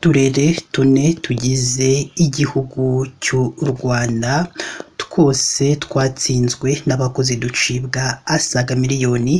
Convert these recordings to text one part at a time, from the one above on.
Uturere tune tugize igihugu cy'u Rwanda twose twatsinzwe n'abakozi ducibwa asaga 38 miliyoni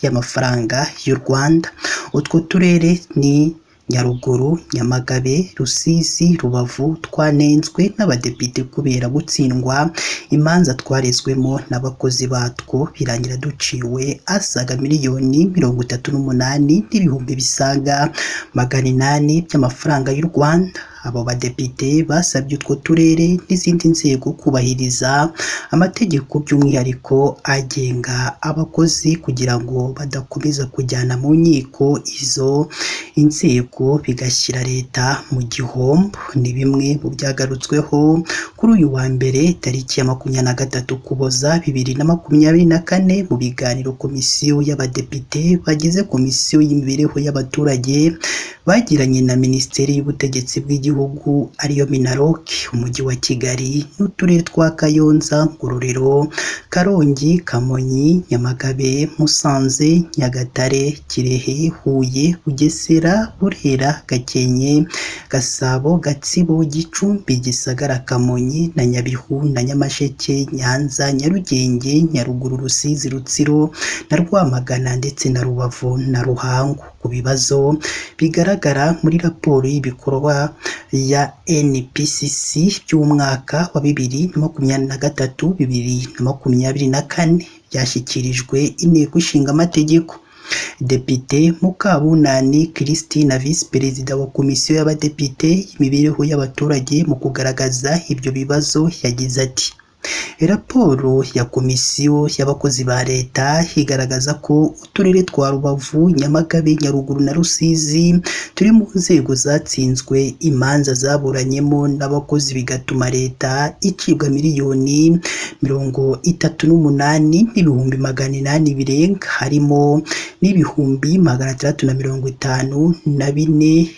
y'amafaranga y'u Rwanda. Utwo turere ni Nyaruguru, Nyamagabe, Rusizi, Rubavu. Twanenzwe n'abadepite kubera gutsindwa imanza twarezwemo n'abakozi batwo, birangira duciwe asaga 38 n'ibihumbi bisaga 800 by'amafaranga y'u Rwanda. Abo badepite basabye utwo turere n'izindi nzego kubahiriza amategeko, by'umwihariko agenga abakozi, kugira ngo badakomeza kujyana mu nkiko izo inzego, bigashyira leta mu gihombo. Ni bimwe mu byagarutsweho kuri uyu wa mbere, tariki ya 23 Ukuboza 2024, mu biganiro komisiyo y'abadepite bagize Komisiyo y'imibereho y'abaturage bagiranye na Minisiteri y'Ubutegetsi bw'Igihugu, ariyo MINALOC, Umujyi wa Kigali n'uturere twa Kayonza, Ngororero, Karongi, Kamonyi, Nyamagabe, Musanze, Nyagatare, Kirehe, Huye, Bugesera, Burera, Gakenke, Gasabo, Gatsibo, Gicumbi, Gisagara, Kamonyi na Nyabihu na Nyamasheke, Nyanza, Nyarugenge, Nyaruguru, Rusizi, Rutsiro na Rwamagana, ndetse na Rubavu na Ruhango, ku bibazo bigaragara muri raporo y'ibikorwa ya NPCC by'umwaka wa 2023, 2024 byashyikirijwe Inteko Ishinga Amategeko. Depite Mukabunani Christine, Visi Perezida wa Komisiyo y'Abadepite y'imibereho y'abaturage, mu kugaragaza ibyo bibazo yagize ati: "Raporo ya komisiyo y'abakozi ba leta igaragaza ko uturere twa Rubavu, Nyamagabe, Nyaruguru na Rusizi turi mu nzego zatsinzwe imanza zaburanyemo n'abakozi, bigatuma leta icibwa 38,800,000 birenga, harimo n'ibihumbi 654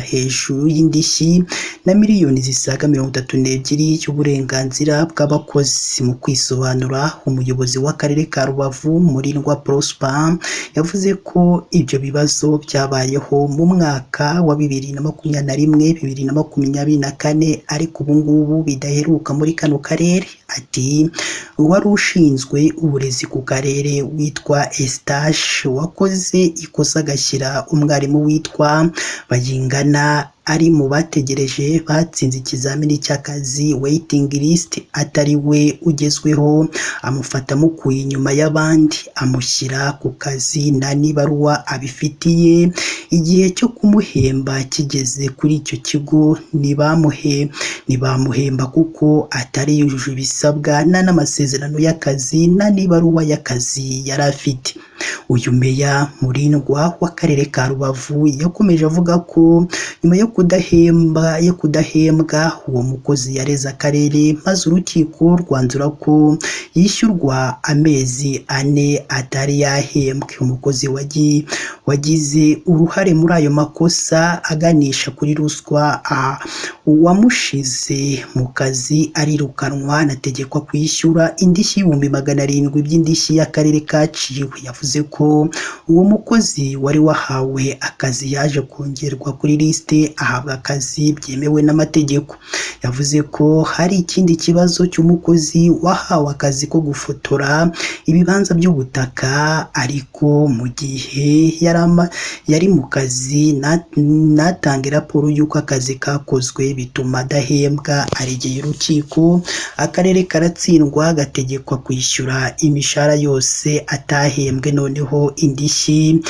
hejuru y'indishyi na miliyoni zisaga 32 y'uburenganzira bw'abakozi." Mu kwisobanura, umuyobozi w'akarere ka Rubavu, Murindwa Prosper, yavuze ko ibyo bibazo byabayeho mu mwaka wa 2021, 2024, ariko ubu ngubu bidaheruka muri kano karere. Ati: "Uwari ushinzwe uburezi ku karere witwa Eustache wakoze ikosa, agashyira umwarimu witwa Bayingana ari mu bategereje batsinze ikizamini cy'akazi, waiting list, atari we ugezweho, amufata amukuye inyuma y'abandi, amushyira ku kazi nta n'ibaruwa abifitiye. Igihe cyo kumuhemba kigeze, kuri icyo kigo ntibamuhemba kuko atari yujuje ibisabwa, nta n'amasezerano y'akazi, nta n'ibaruwa y'akazi yari afite." Uyu meya Murindwa w'akarere ka Rubavu yakomeje avuga ko nyuma yo kudahembwa uwo mukozi yareze akarere, maze urukiko rwanzura ko yishyurwa amezi 4 atari yahembwe. Umukozi wagize uruhare muri ayo makosa aganisha kuri ruswa, uwamushize mu kazi, arirukanwa, anategekwa kwishyura indishyi y'ibihumbi 700 by'indishyi y'akarere kaciwe. Yavuze ko uwo mukozi wari wahawe akazi yaje kongerwa kuri lisite, ahabwa akazi byemewe n'amategeko. Yavuze ko hari ikindi kibazo cy'umukozi wahawe akazi ko gufotora ibibanza by'ubutaka, ariko mu gihe yari mu kazi ntatange raporo y'uko akazi kakozwe, bituma adahembwa. Aregeye urukiko, akarere karatsindwa, gategekwa kwishyura imishahara yose atahembwe, noneho indishyi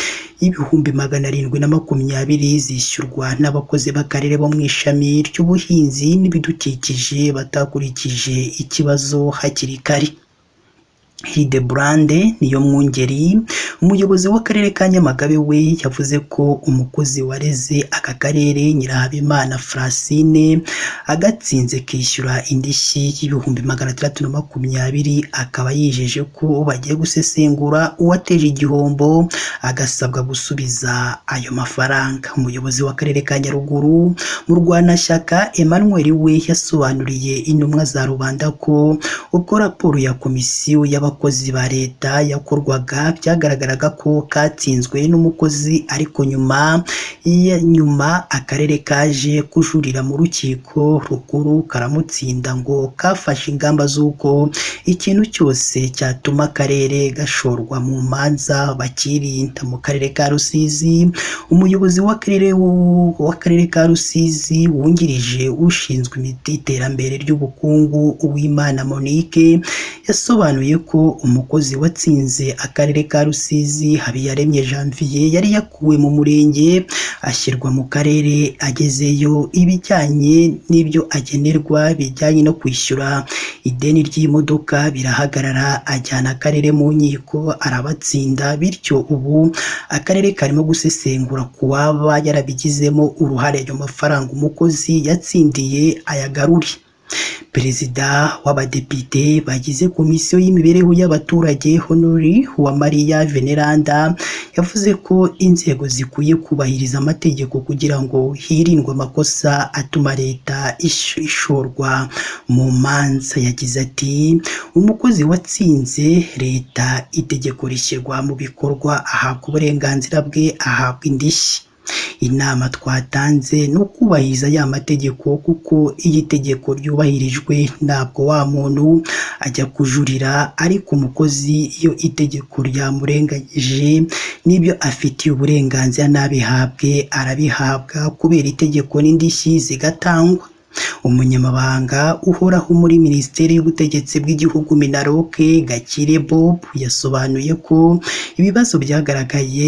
y'ibihumbi 720 zishyurwa n'abakozi b'akarere bo mu ishami ry'ubuhinzi n'ibidukikije batakurikije ikibazo hakiri kare. Hildebrande Niyomwungeri, umuyobozi w'akarere ka Nyamagabe, we yavuze ko umukozi wareze aka karere, Nyirahabimana Francine, agatsinze kishyura indishyi y'ibihumbi 620, akaba yijeje ko bagiye gusesengura uwateje igihombo agasabwa gusubiza ayo mafaranga. Umuyobozi w'akarere ka Nyaruguru, Murwanashyaka Emmanuel, we yasobanuriye intumwa za rubanda ko ubwo raporo ya komisiyo y'abakozi ba leta yakorwaga byagaragaraga byagaragaraga ko katsinzwe n'umukozi, ariko nyuma akarere kaje kujurira mu rukiko rukuru karamutsinda, ngo kafashe ingamba z'uko ikintu cyose cyatuma akarere gashorwa mu manza bakirinda. Mu karere ka Rusizi, umuyobozi w'akarere ka Rusizi wungirije ushinzwe iterambere ry'ubukungu, Uwimana Monique, yasobanuye ko umukozi watsinze akarere ka Rusizi, Habiyaremye Janvier, yari yakuwe mu murenge ashyirwa mu karere. Agezeyo ibijyanye n'ibyo agenerwa bijyanye no kwishyura ideni ry'imodoka birahagarara, ajyana akarere mu nkiko arabatsinda. Bityo ubu akarere karimo gusesengura ku waba yarabigizemo uruhare, ayo mafaranga umukozi yatsindiye ayagarure. Perezida w'abadepite bagize komisiyo y'imibereho y'abaturage, Honore Uwamariya Veneranda, yavuze ko inzego zikwiye kubahiriza amategeko kugira ngo hirindwe amakosa atuma leta ishorwa mu manza. Yagize ati: "Umukozi watsinze leta, itegeko rishyirwa mu bikorwa, ahabwa uburenganzira bwe, ahabwa indishyi. Inama twatanze ni ukubahiriza ya mategeko, kuko iyo itegeko ryubahirijwe ntabwo wa muntu ajya kujurira, ariko umukozi iyo itegeko ryamurenganyije n'ibyo afitiye uburenganzira ntabihabwe, arabihabwa kubera itegeko n'indishyi zigatangwa." Umunyamabanga uhoraho muri Minisiteri y'Ubutegetsi bw'Igihugu, MINALOC, Gakire Bob, yasobanuye ko ibibazo byagaragaye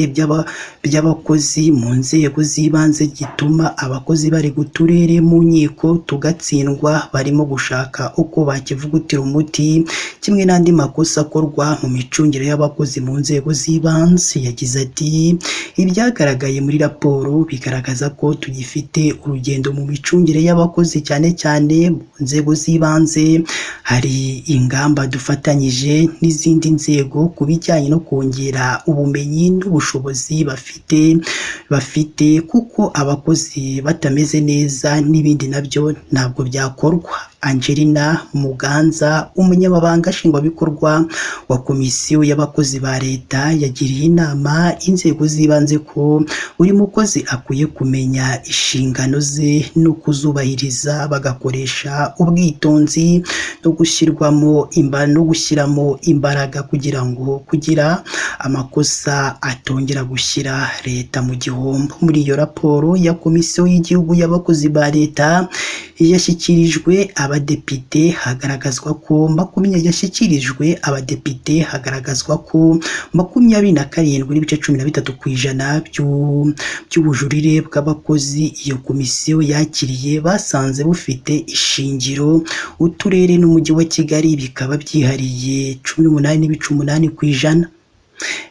by'abakozi mu nzego z'ibanze gituma abakozi barega uturere mu nkiko tugatsindwa, barimo gushaka uko bakivugutira umuti, kimwe n'andi makosa akorwa mu micungire y'abakozi mu nzego z'ibanze. Yagize ati: "Ibyagaragaye muri raporo bigaragaza ko tugifite urugendo mu micungire y'abakozi, cyane cyane mu nzego z'ibanze. Hari ingamba dufatanyije n'izindi nzego ku bijyanye no kongera ubumenyi n'ubushobozi bafite, kuko abakozi batameze neza n'ibindi nabyo ntabwo byakorwa." Angelina Muganza, umunyamabanga nshingwabikorwa wa komisiyo y'abakozi ba leta, yagiriye inama inzego z'ibanze ko buri mukozi akwiye kumenya inshingano ze no kuzubahiriza, bagakoresha ubwitonzi no gushyiramo imbaraga kugira ngo kugira amakosa atongera gushyira leta mu gihombo. Muri iyo raporo ya komisiyo y'igihugu y'abakozi ba leta yashyikirijwe abadepite hagaragazwa ko 27.13% by'ubujurire bw'abakozi iyo komisiyo yakiriye basanze bufite ishingiro, uturere n'umujyi wa Kigali bikaba byihariye 18.8%.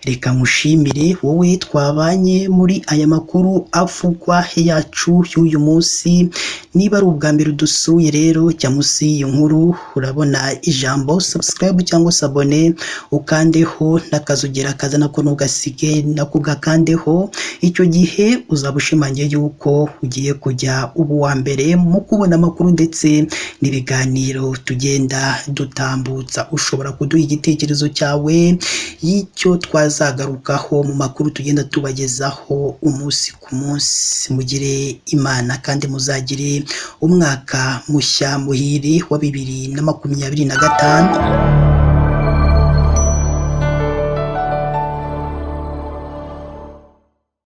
Reka nkushimire wowe twabanye muri aya makuru avugwa yacu y'uyu munsi. Niba ari ubwa mbere udusuye rero, jya munsi y'iyi nkuru urabona ijambo subscribe cyangwa se abone, ukandeho, n'akazogera kaza nako ntugasige, nako gakandeho. Icyo gihe uzaba ushimangiye yuko ugiye kujya uba uwa mbere mu kubona amakuru ndetse n'ibiganiro tugenda dutambutsa. Ushobora kuduha igitekerezo cyawe y'icyo twazagarukaho mu makuru tugenda tubagezaho umunsi ku munsi. Mugire Imana kandi muzagire umwaka mushya muhire wa 2025.